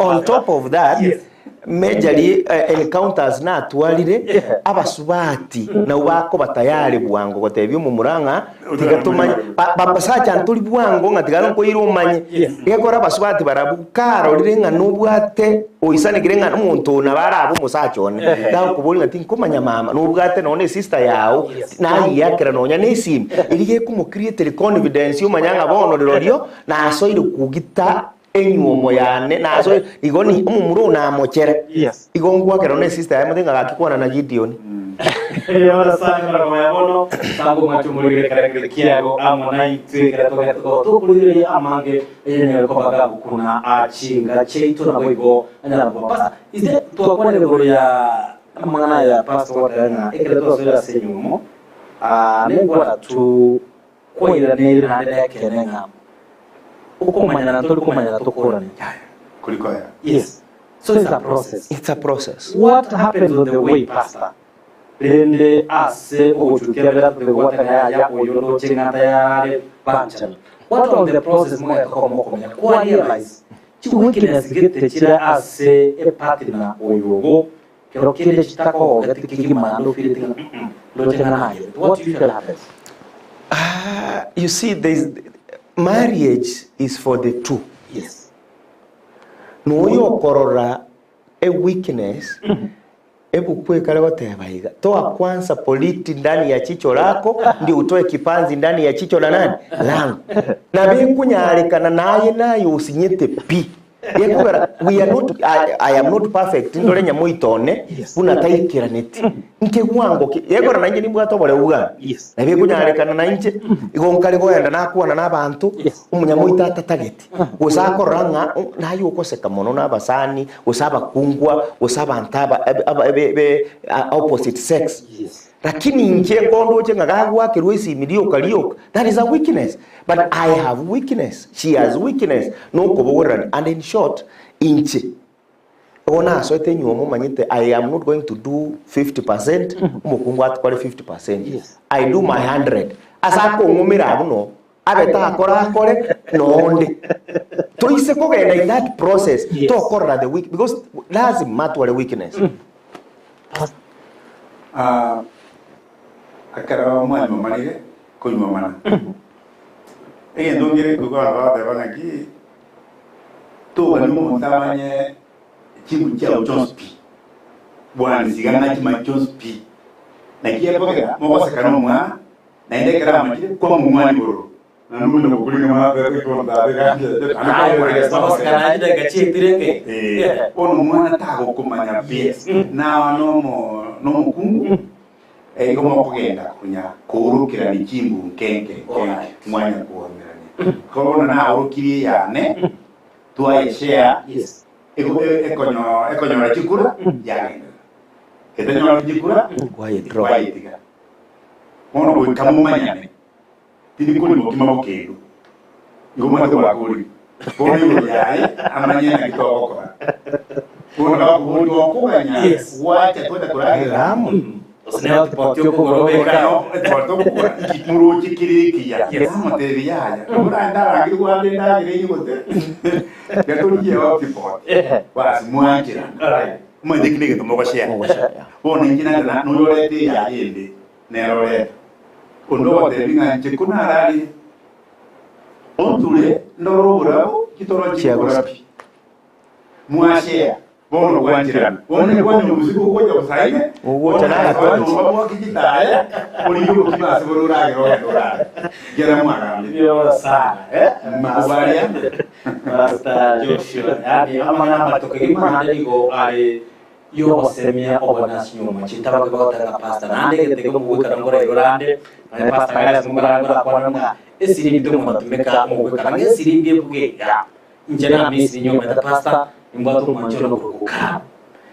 On top of that majorly encounters natwarire abasubati nabwo bakoba tayari bwango gotebia omomura ng'a tiga tomanye ba- basacha ntori bwango ng'a tiga nkoire omanye gekora abasubati barabwo karorire ng'a nobwate oisanekire ng'a omonto oyo nabo arabe omosacha one nagokoboria ng'a tinkomanya mama nobwate nonya na esister yao nayiakera nonya na esimi eria gekomocreateri confidence omanya ng'a bono rirorio nasoire kogita enyuomo yane nasoire igo ni omomura oyo namochere Yes. igo ngwakera nonya esister yaye mote ng'a gaki kwana na Gideon. Erio sana emeremo ya bono tango mwachumurire ekerengerio kiago amo naintwe ekero togete koba tokorigereria amange eyenyare koba gagokuna chinga chiaito naboigo anyara koba pastor ise twakwanire igoro ya amang'ana aya pastor gwateba ng'a ekero twasoire ase enyuomo nengwara tu kwairaneirie naende nekeene ng'a okomanyana ntori komanyana tokorane Korikoya. yes so it's a process It's a process. What happens on the way pastor? Rende ase ogochukia bera tobegwate ng'a yaya oyo ndoche ng'a tayare banchani. What on the process mogete koba mokomenya kwa realize chi weakness gete chire ase e partner oyo ogo kero kende chitakogogeti kegima naende ofeelete ng'a mm ndoche ng'a nayerete. What usually happens? Ah, you see there is marriage is for the two. Yes. Noyo okorora a weakness ebuku ekare goteba iga toa kwanza politi ndani ya chicho lako ndio utoe kipanzi ndani ya chicho la nani langu nabo ekonyarekana naye naye osinyete pi gekogera we are not, I, I am not perfect ndore nyamoito one buna taikeraneti nkegwango ki gekogera nainche nimbwate oboreu bwane Yes. nabo ekonyarekana nainche igo nkare goenda nakwana na abanto Yes. omonyamoito atatageti Gose akorora ng'a naye ogoseka mono nabasani, gose abakungwa, gose abanto aba aba be be opposite sex. Lakini inche nkondoche ng'a gagoakerwa esimi rioka rioka, that is a weakness. But I have weakness, she has weakness, nokobogorerania. And in short, inche igo nasoete enywomo omanyete I am not going to do 50%, omokungu atware 50%. I do my 100. Ase akong'umera abwo no. Abe takora akore nonde. Toise kogenda in that process Yes. tokorora the weak because lazima atware weakness. Ah, ekero mwanywomanire, konywomana, egento nkere nkoigwa abanto bagoteba ng'aki, togania omonto amanye chinguru chiao chionsi pi, bwansi iga ng'achimanye chionsi pi. Naki ekogera mogoseka na omwana, Naende ekero amachire kwamong'wania igoro, naende omonyene gokoringa mabera goika ontabe gaki Bono omwana tagokomanya pi, naye nomo nomokungu igo mokogenda konya koorokerania chimbu nke nke nke mwanya koamerania. Igo bono naorokirie eyane. Twayeshare Yes. ekonyora chikura yagenderera. Etanyora chikura Kwayedrop. kwayetiga. Bono goika momanyane tindi korima bokima bokendu igo omanyete gwakorire. Bono igoro yaye amanye naki togokora. Bono bakoboria gokoganya Yes. gwacha twende koragera amo. Gose nero tiboti okogora obeka. Moroche kere ekiya Yes. amotebi yaya orandarangire gwande endagera eywo gote gatorigie hotpot basi mwancherana Alright. omanyete eki negento mogoshare Mogoshare, yeah. bono inche nacha noyorete eyaye ende nere oreta onde ogotebi ng'a inche ko nararire onture ndore oborabu chitoro chikora pi mwashare Bono gwancherana. Bono onye kwanyora omosiko ogocha bosaine, Ogocha bono naye asoa atwanche. nyomba bwoke chitaya, origie obokima ase bore oragere ogende orare. Ekiagera mwagambire. Biola sana. Eh, mokobariana. Pastor Joshua, yaani amang'ana amatuko egima naende nigo are yogosemia obonene ase nyuma chintabake bagoteba ng'a pastor naende egento eke omogwekano nkore igoro ande nonye pastor gare ase omogwekano ngorakwane ng'a esiringi tomonatumeka omogwekano ng'a esiringi ebuge iga. Inche na Misiri nyomete pastor nimbwate omwancho one okorokwa Karo.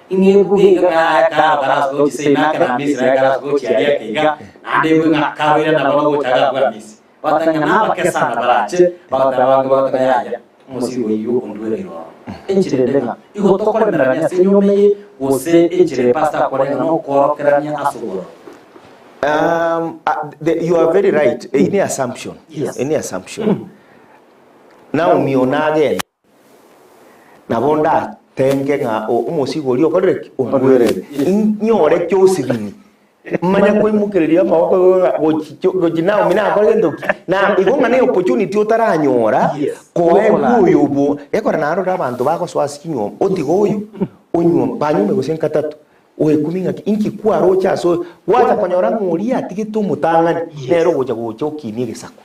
Ing'e ebuge iga ng'a aye Karo karase gochia seino ake na Misiri aye karase gochia aria ake iga, naende ebuge ng'a Karo ira nabo bagocha iga abwo Amisiri. Bagoteba ng'a nabake sana barache, bagoteba abange bagoteba yaya, omosigo oyio onduere igoro. Enchera ende ng'a igo tokoremererania ase enyoma eye gose enchera eye pastor akwane ng'a nokoorokerania ase obororo. You are very right, eyio ne assumption, Yes. eyio ne assumption. Naomi oo nagende, nabo ndatenge ng'a omosigo oria okorire ki? Ondwerere. Nyore Josephine, manye koimokereria amaboko igo ng'a gochi jo gochi Naomi nakore gento ki? Na igo ng'a ne opportunity otaranyora, koegwa oyo obo, gekora narore abanto bagosoa ase chinyomba, otiga oyo, onywe banyume gose nkatato, oekumie ng'aki inki kwaroche ase oyo, gwacha konyora ng'a oria atigete omotang'ani, nere ogocha gocha okinie egesaku.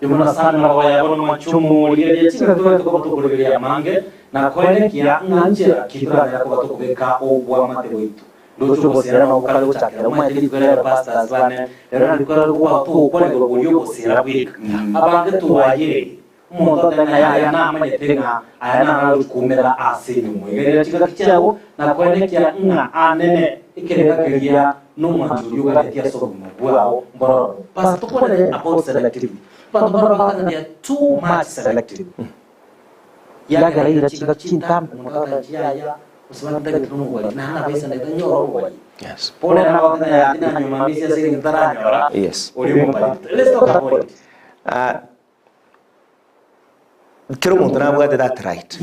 Buna sana magoya bono machumu, rigereria chingaki togete koba tokorigereria amange, na koenekia ng'a nchera ki toranyare koba tokobeka obwamate bwaito. Ndoche obosera na obokare gochakera omanyete rituko rero pastors bane rero na rituko rero gwa togokwana igoro boria obosera bweka. Abange twayereire. Omonto otebe ng'a yaya namanyete ng'a aya narare gokumera ase enyomba. Rigereria chingaki chiago na koenekia ng'a anene ekerenga keria Nomwancho oria oganetie ase obogima bwao mbororo. Pastor tokwanere about selectivity. Abanto mbaro bagoteba they are too much selective. Yagera ira chingaki chintambe omonto agoteba inche yaya gose bantagete nomobwati naende nabaisa ndagete nyore obobwati. Yes. Bono ere nagoteba ng'a yaya tinanyoma misia ase egento ntaranyora Yes. oria omobarito. Let's talk about it. Ah, Kera omonto nabwate that right.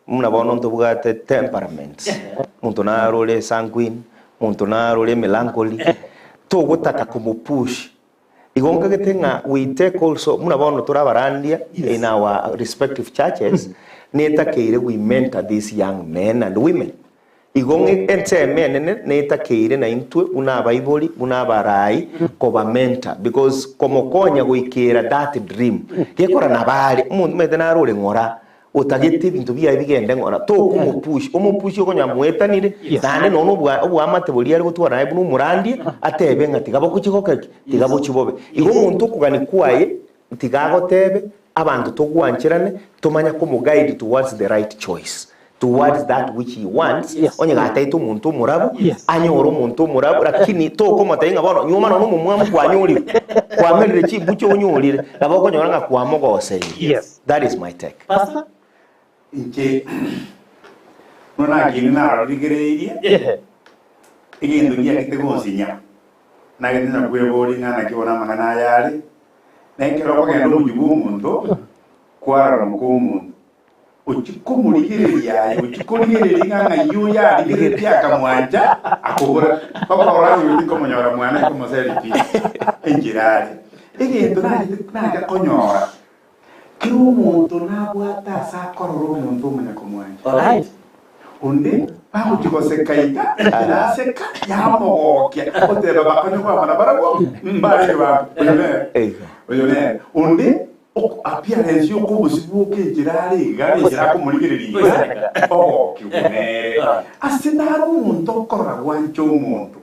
Buna bono ntobwate temperaments, omonto narore sanguine, omonto narore melancholy, togotaka komopush. Igo nkagete ng'a we take also, buna bono tore abarandia in our respective churches, netakeire we mentor these young men and women. Igo ng'e ensemo enene netakeire naintwe buna abaibori, buna abarai, kobamenta because komokonya goikera that dream. Gekora nabo are, omonto omanyete nare ore ng'ora, otagete ebinto biaye bigende ng'ora, tokomopush, omopush okonyora moetanire, naende nonya obwa oboamate boria are gotwara naye buna omorandia, atebe ng'a tiga bogochi goka ki? Tiga bochi bobe. Igo omonto okogania kwaye, tiga agotebe, abanto togwancherane, tomanye komoguide towards the right choice. Towards that which he wants, onye gataete omonto omorabu, anyore omonto omorabu, lakini tokomotebia ng'a bono nyuma nonya omomwamu kwanyorire, kwamerire chimbuche onyorire, nabo okonyora ng'a kwamogoseire. That is my take. Pastor? Inche buna nakende narorigereirie, egento ngiagete gonsinya, nagete nyakweboria ng'a naki bono amang'ana aya are, na ekero okogenda omochie bw'omonto, kwarora moka omonto, Ochia komorigereria aye, ochia korigereria ng'a ng'ai oyo arigereretie akamwancha, akobora, Okorora ng'a oyo tinkomonyora mwana nkomoseria pi enchera are. Egento nachete nacha konyora, kera omonto nabwate ase akorora omonto omanya komwancha. Alright. Onde bagochia goseka iga, naseka yamogokia, oteba bakonya kwamana barabwo mbarenge banto, oyo nere, oyo nere. Onde Appearance y'okobosio bwoka enchera are iga, na enchera akomorigereria iga, ogokigwa nere. Ase naro omonto okorora gwancha omonto,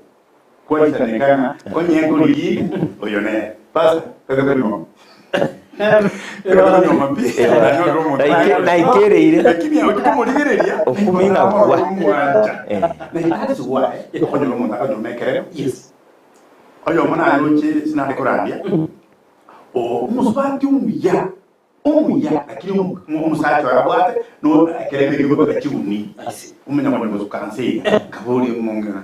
kwaisaneka ng'a onye nkorigia ime, oyo nere. Pastor, tete korimoka. Naikereire. Okumi ng'a gwa. Oyomo naroche sinare korandia, omosubati omuya omuya lakini omosacha oye abwate no ekerembe gekobeka chiguni omenya konya gosuka nse iga nkaboria omong'ina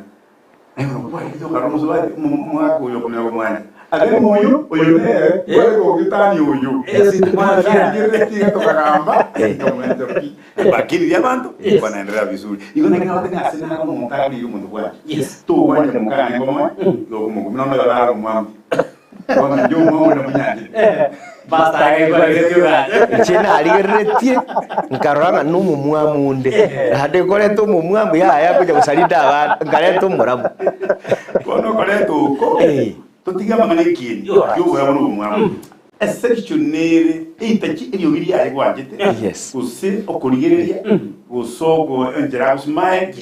naye bono kwarigete okarora omosubati omogaka oyo okomenya komwancha ake moyo oyo nere kware gogetania oyo rigereretie iga tokagamba nkamwancha pi bakinirie abanto banaendelea vizuri igo naki nabate ng'a ase nare omonto akorigia omonto bwancha togwancha mokane nkomoe igo okomokumia nonya oyo nare omwambi. Bono inche omwabo namonyanchete. Inche narigereretie, nkarora ng'a nomomwamu onde, naende nkoreta omomwamu yaya ngocha gosarinda abana, nkareta omorabu. Bono okoreta oko, Eh. totige amang'ana ekieni ki'oborabu na obomwamu. Esection nere eitachi eriogi riaye gwanchete, Yes. gose okorigereria, gose ogo enchera agosmile,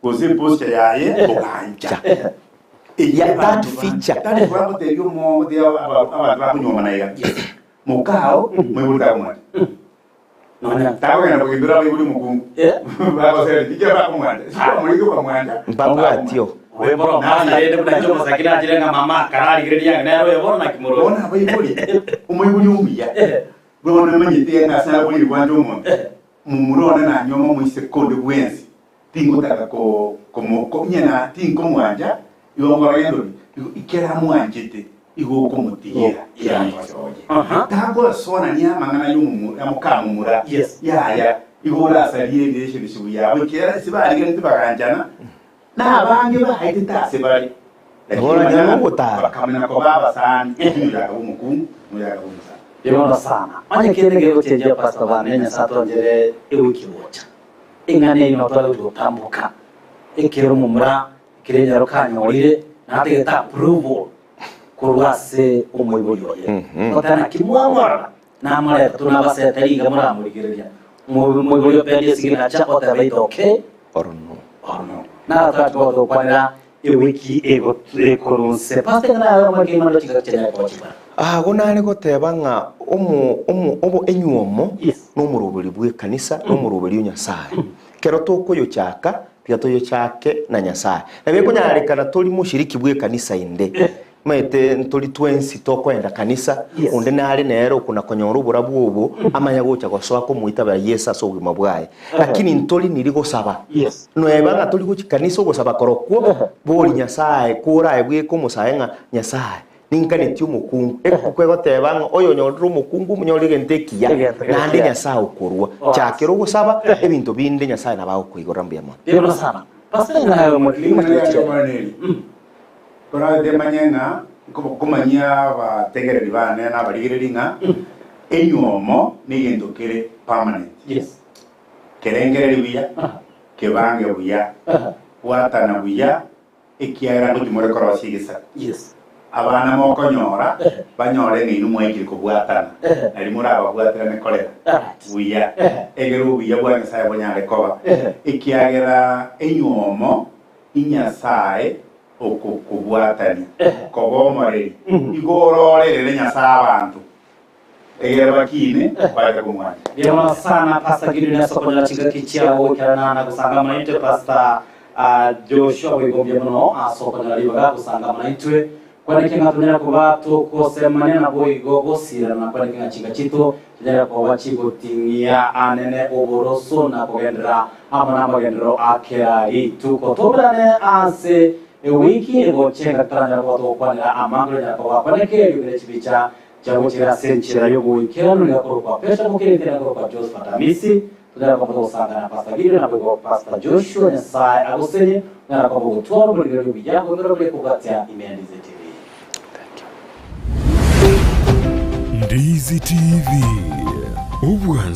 gose eposture yaye ogancha. Ya that feature. Tari bagotebia omogote abanto bakonyuomana iga. Mokao moibori takomwancha. Takogenda kogindora abaibori omokungu. Bagosera tiga bakomwancha. Sikwamorigi okamwancha. Mbabwatio. Bono abaibori omoibori omuya bono amanyete ng'a ase aboriri bwancha omonto momura one nanyuoma omoiseke onde bwensi Tingotaka ko, komo, ko, inye na tinkomwancha, igo nkora gento ki? Igo ekero amwanchete, igo okomotigera kiangocha oye. Tagosonania amang'ana y'omomu, ya mokamomura, Yes. yaya, igo orasarie relationship yabo, ekiagera ase bariganete baganchana, na abange baetete ase bare, lakini Bono manya nyuma ogotara. bakamanya koba abasani, lakini oyo akaba omokungu, na oyo akaba omosacha. Rirondo sana. Onye kende gegochenjia Pastor bane Nyasae atonjere ewiki gocha. Eng'ana eyio nabo tware gochia gotamboka, ekero omomura ekero enyaroka anyorire, natagete approval korwa ase omoibori oye. Goteba naki mwamorora, namoreta tore nabasete riga moramorigereria. Omoibori opendi esignature oteba either okay Or no. or no. Naro twachi gotokwanera ewiki ekorwa nse. Pastor eng'ana yaye omorike imando chingaki chianyare koba chibara. Agwo nare goteba ng'a omo omo obo enywomo Yes. nomoroberi bw'ekanisa, nomoroberi o Nyasae. Kero tokoyochaka, tiga toyochake na Nyasae. Nabo ekonyarekana tori moshiriki bw'ekanisa ende, omanyete ntori twensi tokoenda kanisa, Yes. onde nare nere okona konyora oborabu obo, amanye gocha gosoa komoitabera Yeso ase obogima bwaye. Lakini ntori niri gosaba. Yes. Noeba ng'a tori gochia kanisa ogosaba korokwo, bori Nyasae, korae bweka omosae ng'a Nyasae, Ninkanetie omokungu. Ebuku egoteba ng'a oyonyorire omokungu omonyore egento ekiya, Egento kere naende ekiya. Nyasae okorua. Oh, Chakera ogosaba, ebinto binde Nyasae nabo agokoigorera mbuya mono. Mbuya mono sana. Pastor ing'ana yaye omoriri Ring'ana machete. riaye omonene eri, Korende manye ng'a nkomanyia abategereri bane na abarigereri ng'a enywomo negento kere permanent. Yes. Kerengereri buya, kebange buya, bwatana buya, Ekiagera ngochia more korosia egesaku, abana mokonyora banyore ng'a inwe mwaikire kobwatana, nario morababwaterane korera buya, egere obuya bwa Nyasae bonyare koba. Ekiagera enywomo inyasae okokobwatania koba omoreri, igo ororerere Nyasae abanto, egere bakine bache komwancha. Mbuya mono sana Pastor Gideon ase okonyora chingaki chiao goikerana na gosangama naintwe Pastor Joshua boigo mbuya mono ase okonyora ribaga gosangama naintwe kwaneke ng'a tonyare koba togosemania na boigo gosirana kwaneke ng'a chinka chiaito chinyare koba chigoting'ia anene oboroso na kogenderera amo namagenderero a kera rituko toberane ase ewiki egocha engaki toranyare koba togokwanera amange oranyare koba kwaneke eriogere chibicha Chiagochire ase enchera y'oboikeranu nigo akorokwa Petero mokereti na akorokwa Josephat Amisi, tonyare koba togosanga na Pastor Gideon naboigo Pastor Joshua Nyasae agosenye, onyare koba ogotwara oborigereria obuya goikera obuya kobwatia ime ya Ndizi TV. Ndizi TV, obwansu.